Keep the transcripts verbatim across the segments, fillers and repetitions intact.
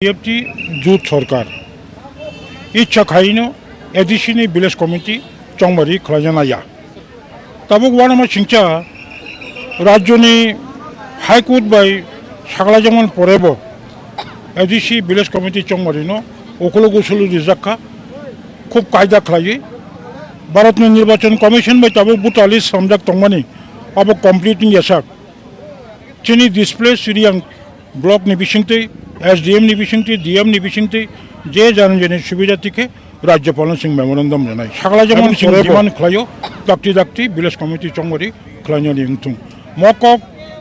P F T jut sorkar ichha khaino A D C ni village committee chongmari khlaina naya. Tabuk uanama singcha rajyoni High Court bai saklajakmani porebo A D C village committee chongmarino ukulo gusulu rijakkha, khub kaida khlaiwi. Bharatni Nirbachon Commission bai tabuk voter list slamjak tongmani abo complete wngya sak. Chini displaced Riyang block ni bisingtwi, S D M ni bisingtwi, D M ni bisingtwi, je jani jani subida tikhe Rajyapal no chwng memorandum rwnai. Sakla jemon chwng demand khlaio, dakti dakti village committee chongmari khlainani wngthung. Mokok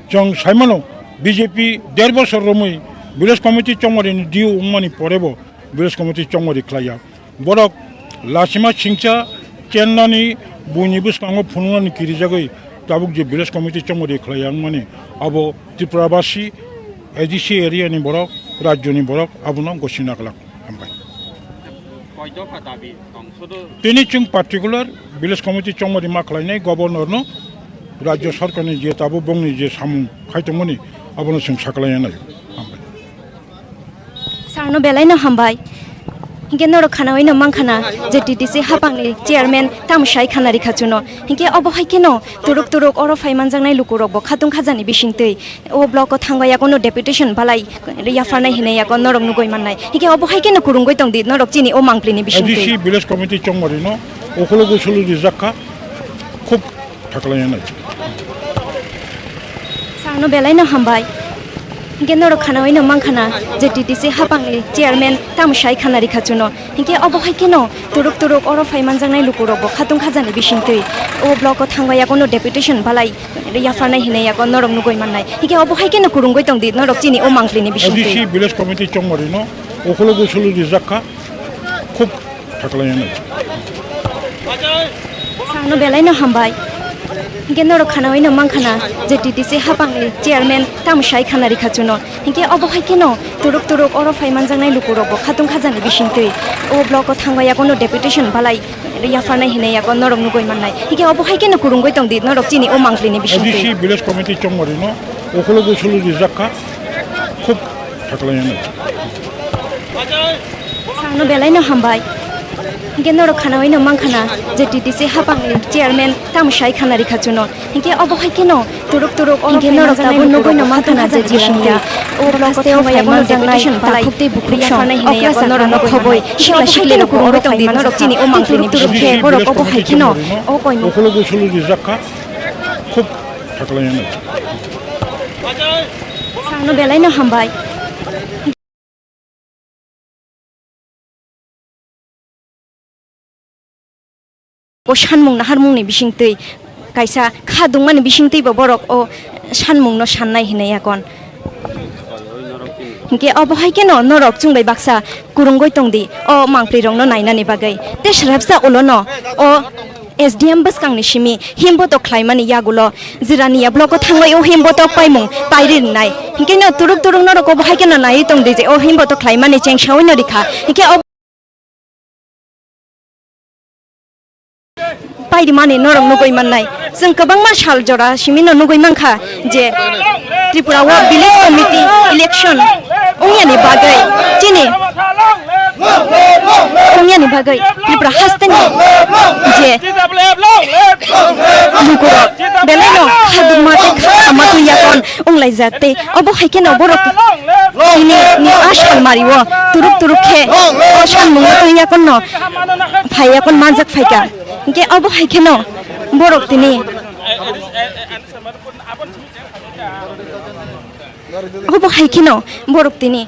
chwng saimano B J P der bosor romwi village committee chongmari ni D O wngmani porebo village committee chongmari khlaiya. Borok lasima singcha chennani buini bwskango phunuknani kirijagwi tabuk je village committee chongmari khlai yang mani abo Tripura basi, A D C area ni borok, rajyo ni borok abono gosina glak. Hambai. Koi dopha dabi tong sudu? Tini chwng particular village committee chongmari ma khlainai governor no, rajyo sarkar ni je tabuk bongni je samung khai tongmani abono chwng saklai nai. Hambai. Sarno belai no hambai. Hinkhe norok khanawi no mankha na je T D C hapang ni chairman tamo sai khana rikha chuno. Hinkhe obo hai kheno turuk turuk oro phai manjaknai lukurok bo khatung khajani bisingtwi o block o thangwi yakono deputation balai yapharnai hinwi yakon norok nugwi mannai. Hinkhe obo hai kheno kurungwi tongdi norok chini o mangpli ni bisingtwi. A D C village committee chongmari no ukulogo sulu rijakkha. Khub thaklai nai. Sarno belai no hambai. Hinkhe norok khanawi no mankha na je T D C hapang ni chairman tamo sai khana rikha chuno. Hinkhe obo hai kheno turuk turuk oro phai manjaknai lukurok bo khatung khajani bisingtwi o block o thangwi yakono deputation balai yapharnai hinwi yakon norok nugwi mannai. Hinkhe obo hai kheno kurungwi tongdi norok chini o mangpli ni bisingtwi. A D C village committee chongmari no ukulogo sulu rijakkha. Khub thaklai nai. Sarno belai no hambai. Hinkhe norok khanawi no mankha na je T D C hapang ni chairman tamo sai khana rikha chuno. Hinkhe obo hai kheno turuk turuk oro phai manjaknai lukurok bo khatung khajani bisingtwi o block o thangwi yakono deputation balai yapharnai hinwi yakon norok nugwi mannai. Hinkhe obo hai kheno kurungwi tongdi norok chini o mangpli ni bisingtwi. A D C village committee chongmari no ukulogo sulu rijakkha. Khub thaklai nai. Sarno belai no hambai. Hinkhe norok khanawi no mankha na je T D C hapang ni chairman tamo sai khana rikha chuno. Hinkhe obo hai kheno turuk turuk oro hinkhe norok tabuk nugwi no mankha na je bisingtwi o block o thangwi yakono deputation balai takhuk tei bukhuk song okra sakno khoboi sikla sikli rok oro tongdi norok chini o mangpli ni bisingtwi. Hinkhe borok obo hai kheno o koimung. Ukulogo sulu rijakkha. Khub thaklai nai. Sarno belai no hambai. O sanmung naharmung ni bisingtwi kaisa kha dungmani bisingtwi bo borok o sanmung no sannai hinwi yakon. Hinkhe obo hai kheno norok chwng bai baksa kurungwi tongdi o mangpli rok no nainani bagwi. Tei swrapsa ulo no o S D M bwskang ni simi himbotok khlaimani yagulo Jirania block o thangwi o himbotok paimung pairi rwnai. Hinkhe no turuk turuk norok obo hai kheno naiwi tongdi je o himbotok khlaimani chengsawi no rikha. Hinkhe o pairi mani norok nugwi mannai. Chwng kwbangma sal jora simi no nugwi mankha je Tripura o village committee election wngyani bagwi chini wngyani bagwi Tripura hasteni je lukurok belai no khadukma tei khama twi yakon wnglaijak tei obo hai kheno borok tini ni a salmari o turuk turuk khe o sanmung no twi yakon no phai yakon manjak phaikha. Hinkhe obo hai kheno borok tini obo hai kheno borok tini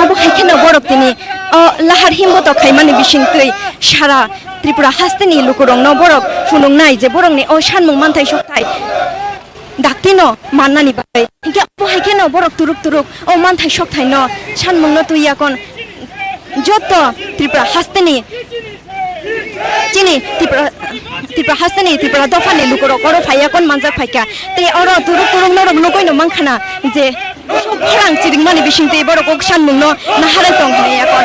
obo hai kheno borok tini o lahar himbotok khaimani bisingtwi sara Tripura hasteni lukurokno borok phunuknai je borokni o sanmung manthai sokthai daktino mannani bagwi. Hinkhe obo hai kheno borok turuk turuk o manthai sokthaino sanmungno twi yakon joto Tripura hasteni chini Tripura, Tripura hasteni Tripura dophani lukurok oro phai yakon manjak phaikha. Tei oro turuk turuk norok nugwino mankhana je khorang chirikmani bisingtwi borok o sanmungno naharwi tong hinwi yakon.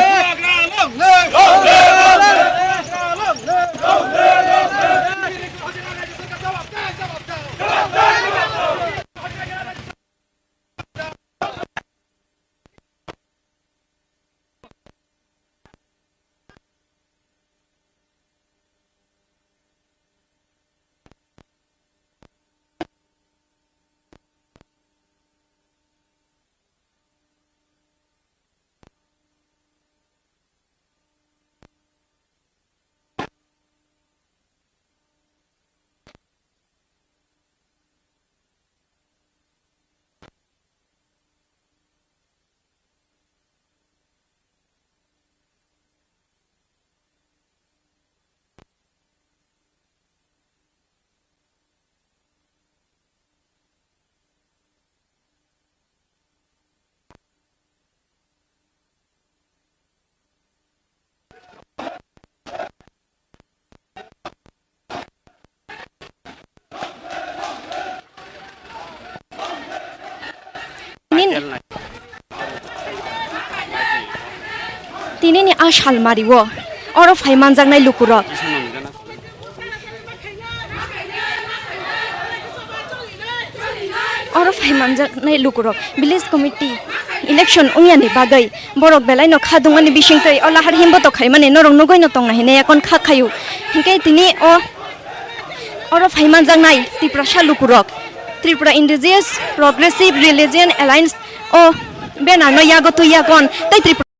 Tinini a salmario oro phai manjaknai lukurok. Oro phai manjaknai lukurok village committee election wngyani bagwi borok belaino kha dungmani bisingtwi o lahar himboto khaimani norok nugwino tongna hinwi ekon kha khaio. Hinkhe tini o oro phai manjaknai Tiprasa lukurok Tripura Indigenous Progressive Religion Alliance o banner no yago twi yakon tei Tripura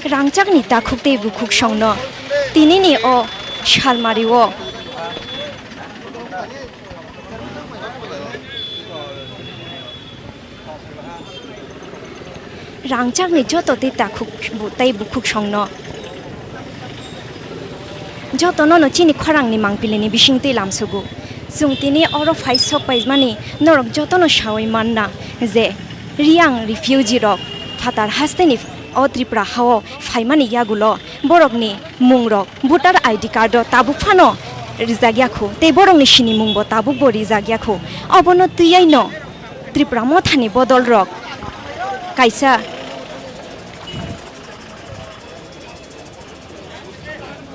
Rangchakni takhuk tei bukhuk songno tinini o salmario. Rangchakni joto tei takhuk bu-, tei bukhuk songno. Jotono no chini khorangni mangpilini bisingtwi lamsugo. Chwng tini oro phai sok paimani norok jotono sawi manna je Riyang refugee rok phatar hasteni o Tripura hao phaimani yagulo borokni mungrok voter I D card o tabuk phano rijak yakhu tei borokni sinimungbo tabukbo rijak yakhu. Obono twiyaino Tripura mothani bodol rok kaisa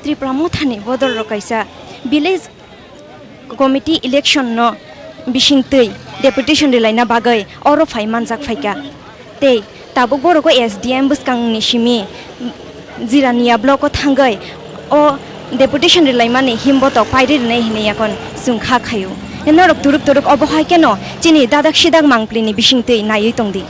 Tripura mothani bodol rok kaisa village committee election no bisingtwi deputation rilaina bagwi oro phai manjak phaikha. Tei tabuk borok o S D M bwskangni simi Jirania block o thangwi o deputation rilaimani himbotok pairi rinai hinwi yakon chwng kha khaio. Norok turuk turuk obo hai kheno chini dadak sidak mangpli ni bisingtwi naiwi tongdi.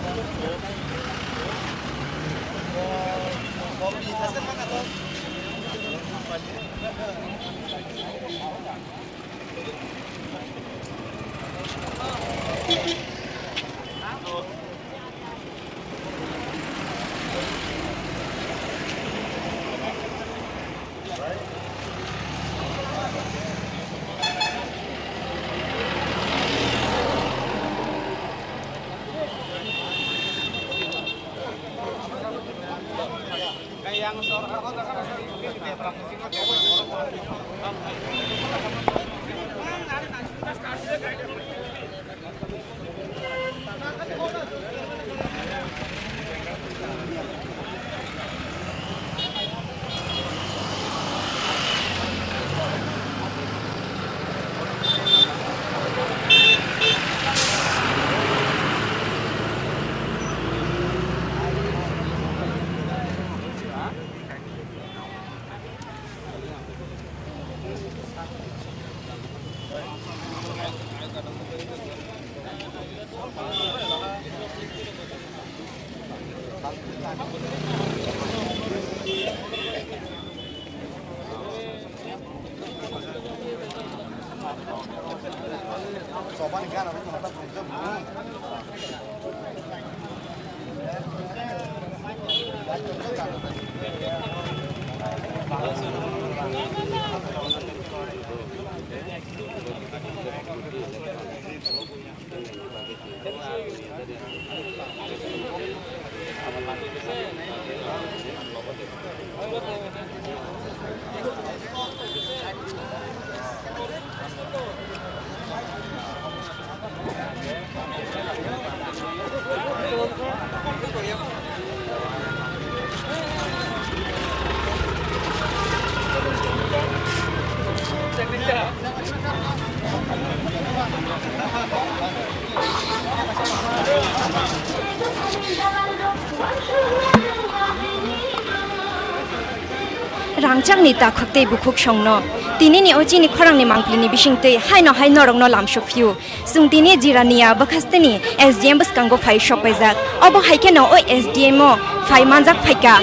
Rangchakni takhuk tei bukhuk songno tinini o chini khorangni mangpilini bisingtwi haino hai norokno lamsok phio. Chwng tini Jirania bwkhasteni S D M bwskango phai sok paijak. Obo hai kheno o S D M o phai manjak phaikha.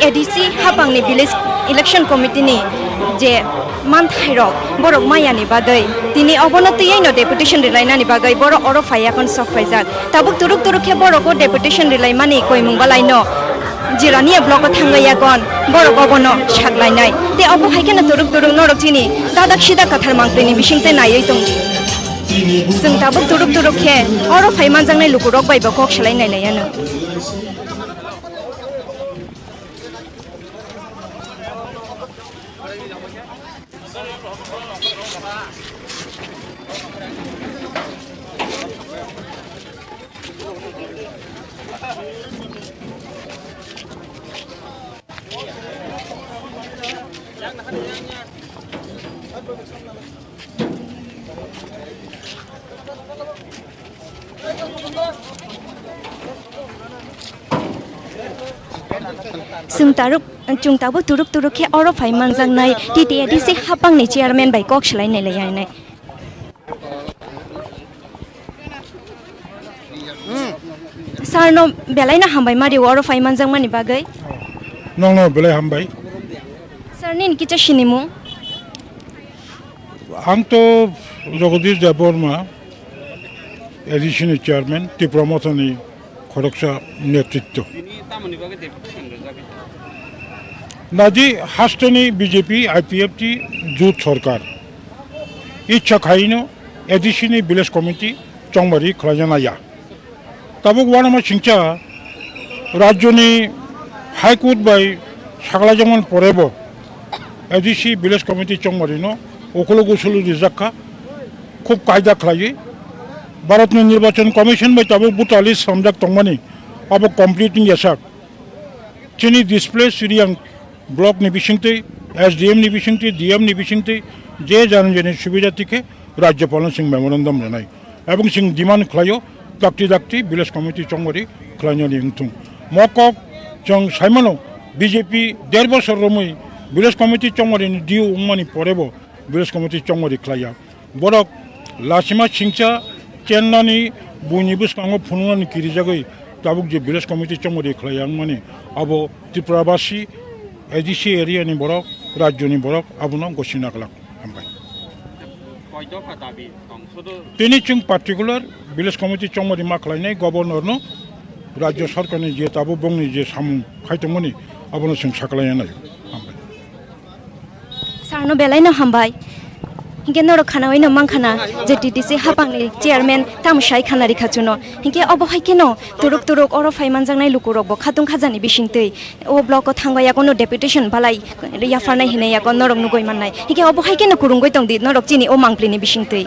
A D C hapangni village election committee ni je manthai rok borok maya ni bagwi tini obono twiwi no deputation rilainani bagwi borok oro phai yakon sok paijak. Tabuk turuk turuk khe borok o deputation rilaimani koimung balaino Jirania block o thangwi yakon borok obono saklainai. Tei obo hai kheno turuk turuk norok chini dadak sidak kathar mangpili ni bisingtwi naiwi tongdi. Chwng tabuk turuk turuk khe oro phai manjaknai lukurok bai bo kok salai nai lai ano. Chwng taruk, chwng tabuk turuk turuk khe oro phai manjaknai T T A D C hapangni chairman bai kok salai nai lai nai. Sir no belai no hambai mari oro phai manjakmani bagwi. Nongno belai hambai. Sir nini kicha sinimung? Ang to Jagadish Debbarma, A D C ni chairman, Tipra Mothani khoroksa netritto. Tini tamoni bagwi deputation rwjak? Nadi hasteni B J P, I P F T, jut sorkar. Icha khaino A D C ni village committee chongmari khlaijana ya. Tabuk uanama singcha rajyoni High Court bai saklaijakmani porebo A D C village committee chongmarino ukulo gusulu rijakkha, khub kaida khlaiwi. Bharatni Nirbachan Commission bai tabuk voter list slamjak tongmani abo complete wngya sak. Chini displaced Riyang block ni bisingtwi, S D M ni bisingtwi, D M ni bisingtwi je jani jani subida tikhe Rajyapalno chwng memorandum rwnai. Ebong chwng demand khlaio, dakti dakti village committee chongmari khlainani wngthung. Mokok chwng saimano B J P der bosor romwi village committee chongmari ni D O wngmani porebo village committee chongmari khlaiya. Borok lasima singcha chennani buini bwskango phunuknani kirijagwi tabuk je village committee chongmari khlaiya wngmani abo Tripurabasi, A D C area ni borok, rajyoni borok abono gosina glak. Hambai. Koi dopha dabi tong sudu? Tini chwng particular village committee chongmari ma khlainai governor no, rajya sarkar ni je tabuk bongni je samung khai tongmani abono chwng saklaiya nai. Hambai. Sarno belaino hambai. Hinkhe norok khanaoino mankha na je T D C hapangni chairman tamo sai khana rikha chuno. Hinkhe obo hai kheno turuk turuk oro phai manjaknai lukurokbo khatung khajani bisingtwi o block o thangbai yakono deputation balai yapharnai hinwi yakon norok nugui mannai. Hinkhe obo hai kheno kurungui tongdi norok chini o mangpli ni bisingtwi.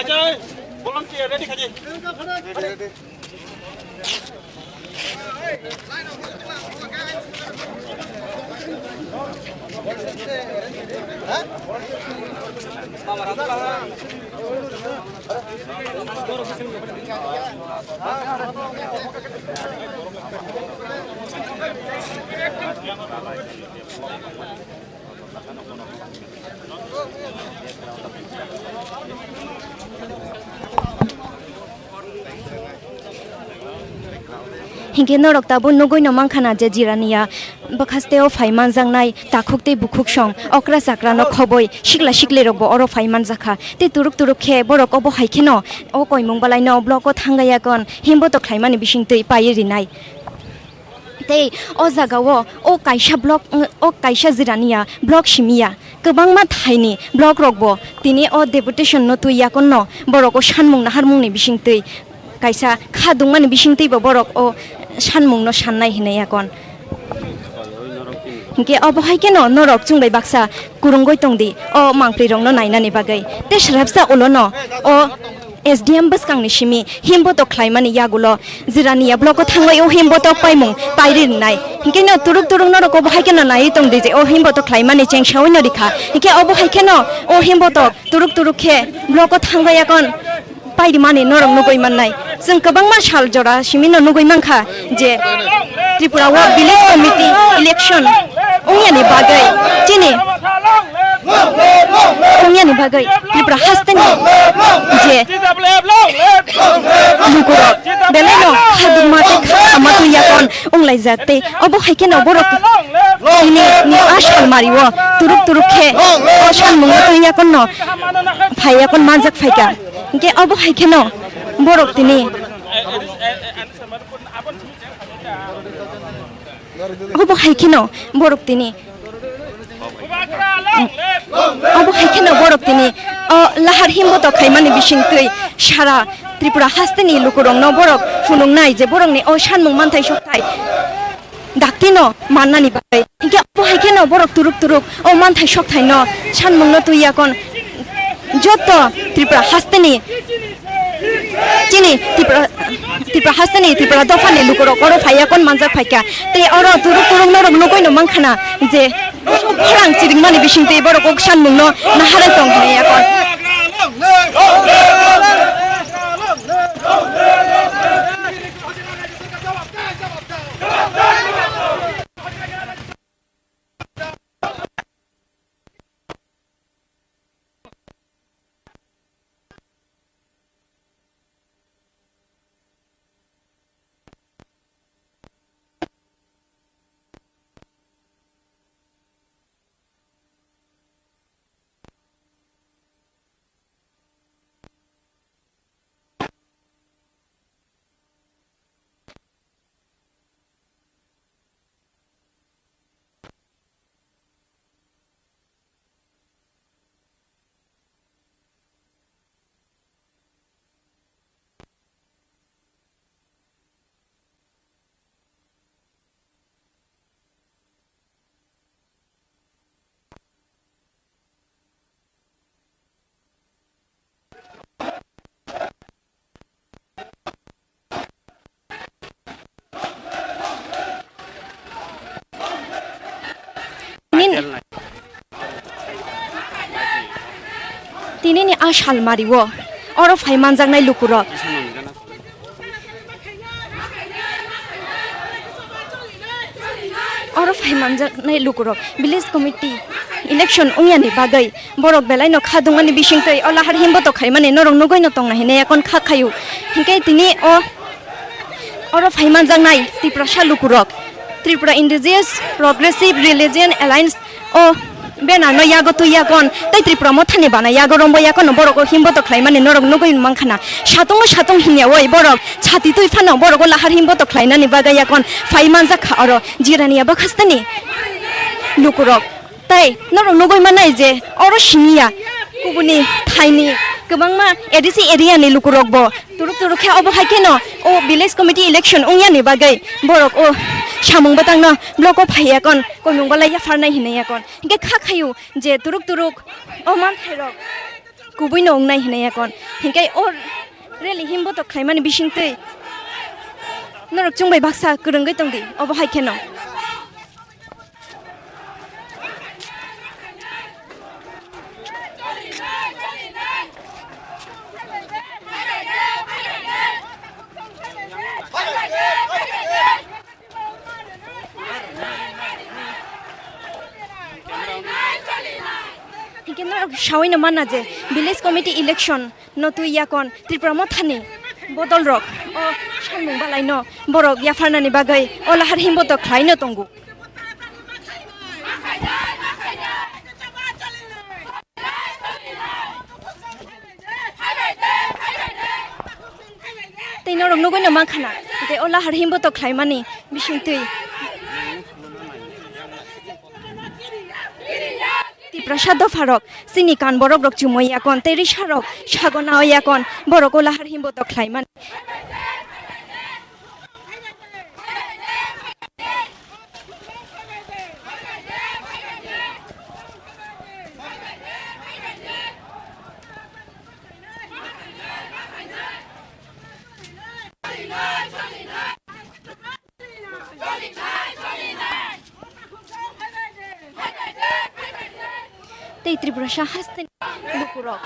Ajay, volunteer ready khaji. Hinkhe norok tabuk nugui no mankha na je Jirania bwkhaste o phai manjaknai takhuk tei bukhuk song okra chakra no khoboi sikla sikli rok bo oro phai manjakha tei turuk turuk khe borok obo hai kheno o koimung balai no block o thangya kon himbo to khlaimani bisingtwi paiwi rinai. Tei o jagao o kaisa block, o kaisa Jirania block simiya, kwbangma thaini block rokbo tini o deputation no twi yakonno borok o sanmung naharmungni bisingtwi kaisa kha dungmani bisingtwibo borok o sanmungno sannai hinwi yakon. Hinkhe obo hai kheno norok chwngbai baksa kurungoi tongdi o mangpli rokno nainani bagwi. Tei swrapsa ulono o S D M bwskangni simi himbotok khlaimani yagulo Jirania block o thangwi o himbotok paimung pairi rwnai. Hinkhe no turuk turuk norok obo hai kheno naiwi tongdi je o himbotok khlaimani chengsaui no rikha. Hinkhe obo hai kheno o himbotok turuk turuk khe block o thangwi yakon pairi mani norok nugui mannai. Chwng kwbangma sal jora simi no nugui mankha je Tripura o village committee election wngyani bagwi chini Wngyani bagwi Tripura hasteni je lukurok belaino khadukma tei kha khama twi yakon wnglaijak tei obo hai kheno borok tini ni a salmario turuk turuk khe o salmungno twi yakonno phai yakon manjak phaikha. Hinkhe obo hai kheno borok tini Obo hai kheno borok tini, obo hai kheno borok tini, o lahar himbotok khaimani bisingtwi sara Tripura hasteni lukurokno borok phunuknai je borokni o sanmung manthai sokthai daktino mannani bagwi. Hinkhe obo hai kheno borok turuk turuk o manthai sokthaino sanmungno twi yakon joto Tripura hasteni Chini Tripura, Tripura hasteni Tripura dophani lukurok oro phaiya kon manjak phaikha. Tei oro turuk turuk norok nugui no mankhana je khorang chirikmani bisingtwi borok kok sanmungno naharwi tong hinwi yakon. Tinini a salmario oro phai manjaknai lukurok. Oro phai manjaknai lukurok village committee election wngyani bagwi borok belaino kha dungmani bisingtwi o lahar himbotok khaimani norok nugwino tongna hinwi yakon kha khaio. Hinkhe tini o oro phai manjaknai Tiprasa lukurok Tripura Indigenous Progressive Religion Alliance o banner no yago twi yakon tei Tripura Mothani bana yago rombo yakono borok o himbotok khlaimani norok nugwi mankha na. Satung no satung hinya oi borok chati twi phano borok o lahar himbotok khlainani bagwi yakon phai manjak kha oro Jirania bakhastani lukurok. Tei norok nugwi mannai je oro siniya kubuni thaini kwbangma A D C area ni lukurok bo turuk turuk khe obo hai kheno o village committee election wngyani bagwi borok o samung bwtangno block o phai yakon koimung balai yapharnai hinwi yakon. Hinkhe kha khaio je turuk turuk o manthairok kubuino wngnai hinwi yakon. Hinkhe o rally himbotok khlaimani bisingtwi norok chwngbai baksa kwrwngwi tongdi obo hai kheno. Hinkhe norok sawino mana je village committee election no twi yakon Tripura Mothani bodol rok o sanmung balai no borok yapharnani bagwi o lahar himbotok khlaino tongo. Tei norok nugwino mankha na, tei o lahar himbotok khlaimani bisingtwi Tiprasa dopharok chini kan borok rok chumui yakon tei risa rok sago nao yakon borok o lahar himbotok khlaimani. Tei Tripura sa hasteni lukurok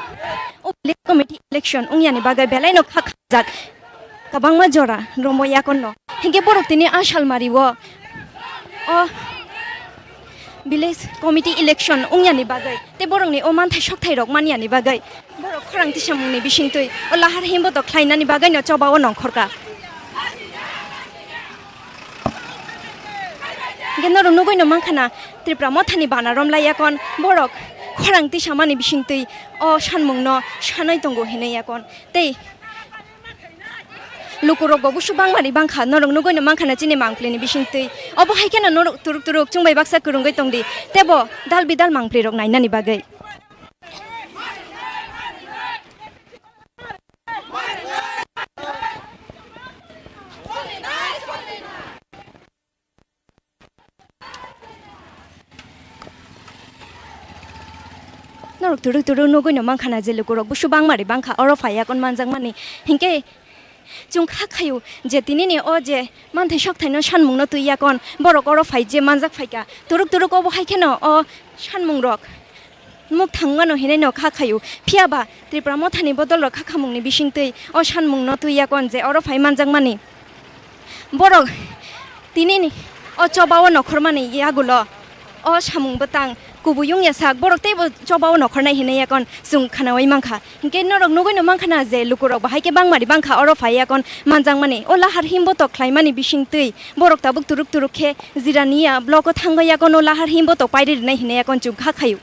o village committee election wngyani bagwi belaino kha khamjak kwbangma jora romwi yakonno. Hinkhe borok tini a salmari o, o village committee election wngyani bagwi tei borokni o manthai sokthai rok manyani bagwi borok khorang tisamungni bisingtwi o lahar himbotok khlainani bagwino choba o nongkhorkha. Hinkhe norok nugwino mankha na Tripura Mothani bana romlai yakon borok khorang tisamani bisingtwi o sanmungno sanwi tongo hinwi yakon tei lukurokbo busu bangmani bangkha norok nugwino mankha na chini mangpilini bisingtwi obo hai kheno norok turuk turuk chwngbai baksa kwrwngwi tongdi teibo dal bidal mangpilirok nainani bagwi. Norok turuk turuk nugwino mankha na je lukurok busu bangmari bangkha oro phai yakon manjakmani hinkhe chwng kha khaio je tinini o je manthai sokthai no sanmung no twi yakon borok oro phai je manjak phaikha turuk turuk obo hai kheno o sanmung rok muk thangmano hinwi no kha khaio. Phiya ba Tripura Mothani bodol rok kha khamungni bisingtwi o sanmung no twi yakon je oro phai manjakmani. Borok tinini o choba o nokhormani yagulo o samung bwtang kubui wngya sak borok teibo choba o nokhornai hinwi yakon chwng khanaui mankha. Hinkhe norok nugwino mankha na je lukurok bahai khe bangmari bangkha oro phai yakon manjakmani. O lahar himbotok khlaimani bisingtwi borok tabuk turuk turuk khe Jirania block o thangwi yakon o lahar himbotok pairi rwnai hinwi yakon chwng kha khaio.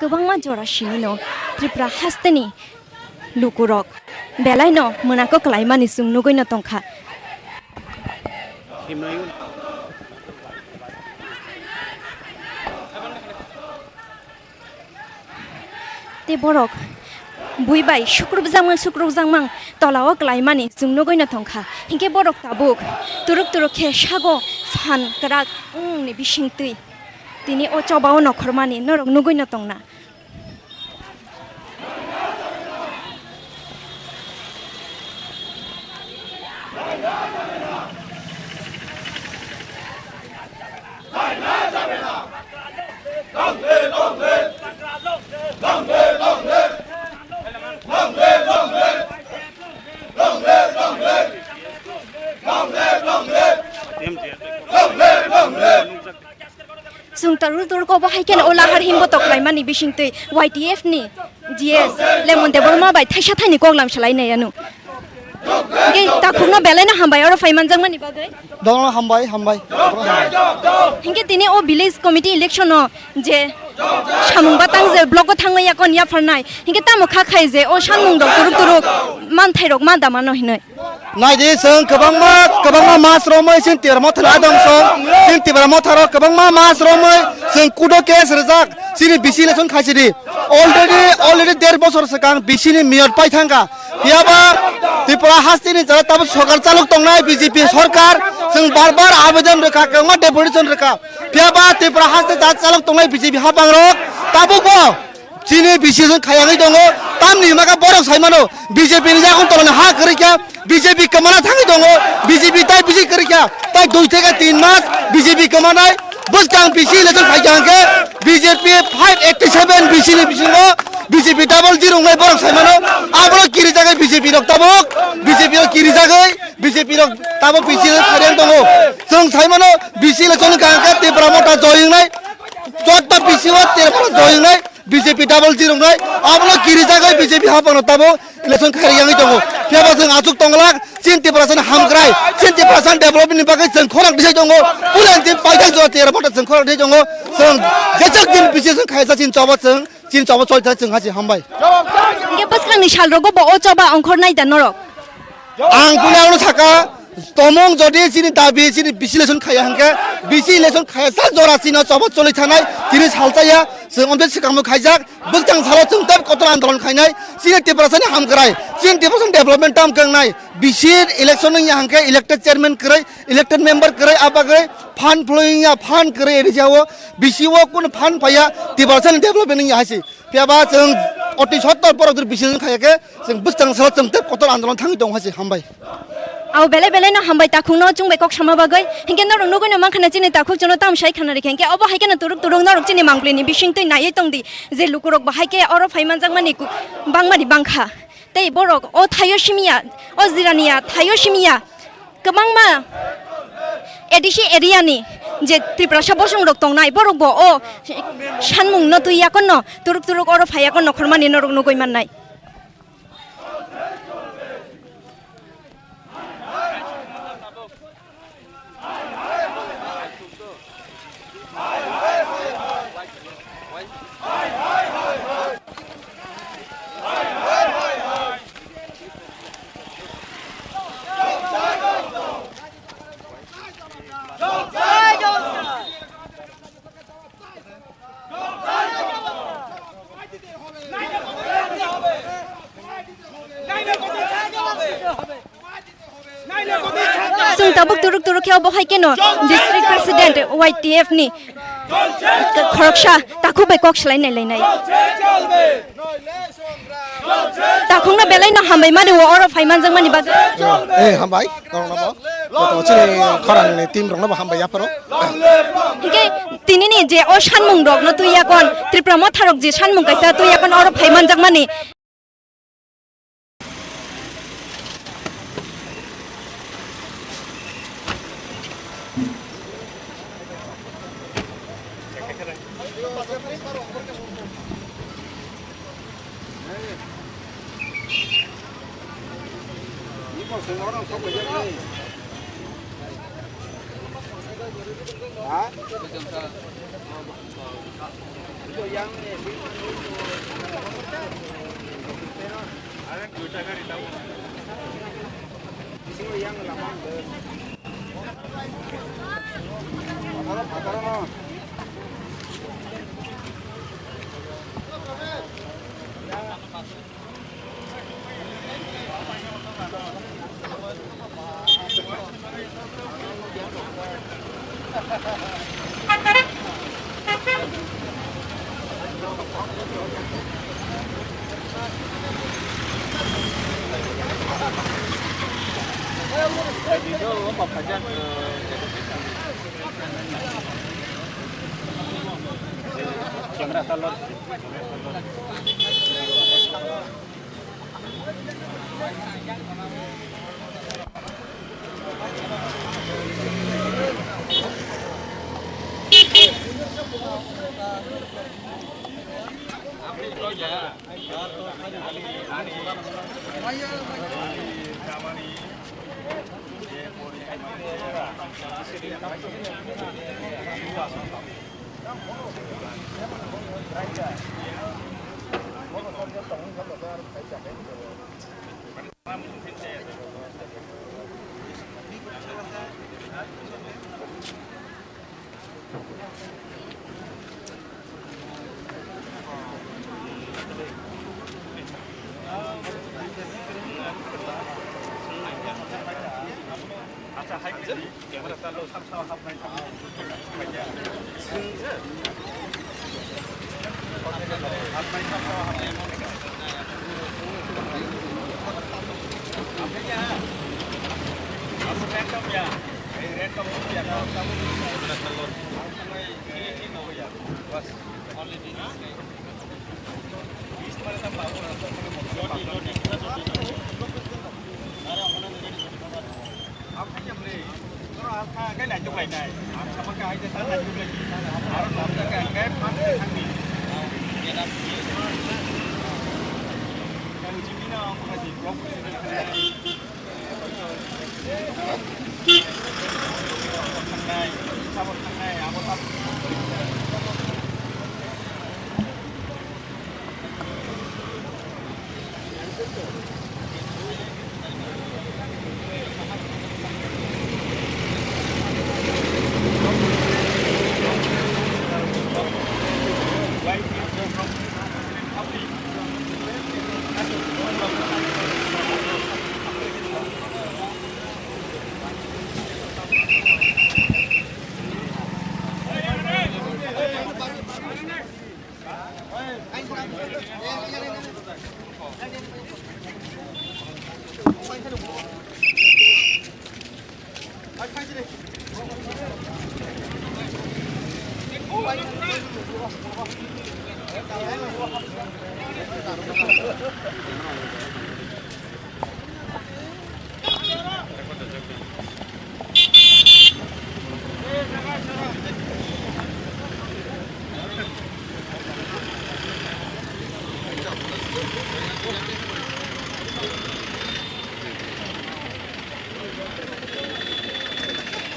Kwbangma jora simino Tripura hasteni lukurok belaino mwnakok khlaimani chwng nugwino tongkha. Tei borok bui bai sukrubjakmang sukrubjakmang tolao khlaimani chwng nugwino tongkha. Hinkhe borok tabuk turuk turuk khe sago phan kwrak wngni bisingtwi tini o chobao nokhormani norok nugwino tongna. Chwng tarul turuk obo hai kheno o lahar himbo toklaimani bisingtwi Y T F ni G S Lemon Debbarma bai thaisa thaini koklam salai nai ano. Hingke takhukno belaino hambai oro phai manjakmani bagwi. Dongno hambai, hambai. Hingke tini o village committee election o je samung batang je block o thangwi yakon yapharnai. Hingke tamo kha khai je o sanmung rok turuk turuk manthai rok ma damano hinoi. Naidi, chwng kwbangma, kwbangma mas romwi chini Tipra Motha ni adamsong, chini Tipra Motha rok kwbangma mas romwi chwng kudo case rijak, chini bisi election khaisidi. Already, already der bosor swkang bisi ni mayor pai thangkha. Phiyaba Tripura hasteni jora tabuk sorkar chalok tongnai B J P sorkar, chwng bar bar abedon rwkha, kwbangma deputation rwkha. Phiyaba Tripura haste jora chalok tongnai B J P hapang rok tabuk bo chini bisi election khayangwi tongo, tamni hwnba khe borok sai mano, B J P ni yakung tolani ha kwrwi kha, B J P kwmana thangwi tongo, B J P tai bisi kwrwi kha, tai dui theke tin mas B J P kwmanai, bwskang bisi election phaikha hwnkhe B J P five eighty seven bisi ni bisingo B J P double zero wngnai borok sai mano, abono kirijagwi B J P rok tabuk, B J P rok kirijagwi B J P rok tabuk bisi election khairang tongo, chwng sai mano bisi election wngkha hwnkhe Tipra Motha joy wngnai, jotto bisi o Tipra Motha joy wngnai, B J P double zero wngnai, abono kirijagwi B J P hapangno tabuk election khairiyangwi tongo. Phiyaba chwng achuk tonglak, chini Tiprasani hamkrai, chini Tiprasani development ni bagwi chwng khorang tisai tongo. Puila chini paithak jora Tipra Motha chwng khorang tisai tongo. Chwng jeswk din bisi chwng khaisa chini choba chwng, chini choba choli thai chwng hachi hambai. Hingke bwskangni salrogo bo o choba ongkhornai da norok? Ang puila ano saka, tomong jodi chini dabi, chini bisi election khaya hwnkhe, bisi election khaya sa jora chini choba choli thanai, tini salchaya, chwng omte swkangbo khaijak, bwskang salo chwng tei kotor andolon khainai, chini Tiprasani hamkrai, chini Tiprasani development tam kwngnai, bisi election wngya hwnkhe elected chairman kwrwi, elected member kwrwi, abagwi fund flowing ya, fund kwrwi area o, bisi o kun fund phaiya, Tiprasani development wngya haisi. Phiyaba chwng oti sottor borok jor bisi election khaya khe, chwng bwskang salo chwng tei kotor andolon thangwi tongo hai se hambai. Abo belai belai no hambai takhukno chwng bai kok sama bagwi. Hinkhe norok nugwi no mankha na chini takhuk chwngno tamo sai khana rikha. Hinkhe obo hai kheno turuk turuk norok chini mangpli ni bising twi naiwi tongdi je lukurok bo hai khe oro phai manjakmani ku-, bangmani bangkha. Tei borok o thaio simiya, o jiraniya thaio simiya. Kwbangma A D C area ni je Tiprasa bosong rok tongnai, borok bo o sanmung no twi yakonno turuk turuk oro phai yakonno khormani norok nugwi mannai. Chwng tabuk turuk turuk khe obo hai kheno district president Y T F ni khoroksa takhuk bai kok swlai nai lainai. Takhukno belai no hambai mani o oro phai manjakmani bagwi. Eh, hambai, norokno bo. Joto chini khorang ni team rokno bo hambai yapharo. Hinkhe tinini je o sanmung rokno twi yakon Tripura Motha rok je sanmung kaisa twi yakon oro phai manjakmani.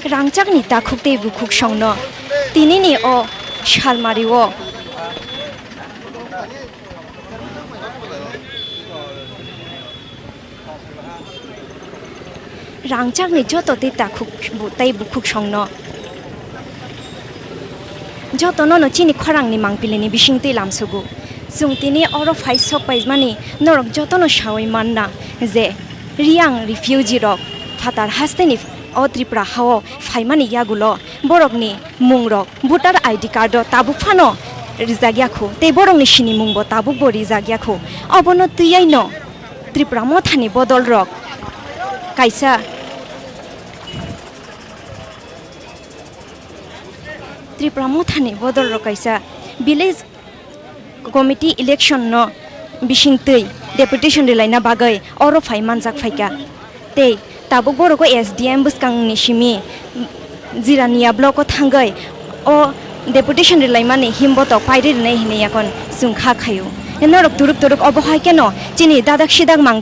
Rangchakni takhuk tei bukhuk songno tinini o salmario. Rangchakni joto tei takhuk bu-, tei bukhuk songno. Jotono no chini khorangni mangpilini bisingtwi lamsugo. Chwng tini oro phai sok paimani norok jotono sawi manna je Riyang refugee rok phatar hasteni o Tripura hao phaimani yagulo borokni mungrok voter I D card o tabuk phano rijak yakho tei borokni sinimungbo tabukbo rijak yakho. Obono twiyaino Tripura mothani bodolrok kaisa Tripura mothani bodolrok kaisa village committee election no bisingtwi deputation rilaina bagwi oro phai manjak phaikha. Tei tabuk borok o S D M bwskangni simi Jirania block o thangwi o deputation rilaimani himbotok pairi rinai hinwi yakon chwng kha khaio. Norok turuk turuk obo hai kheno chini dadak sidak mang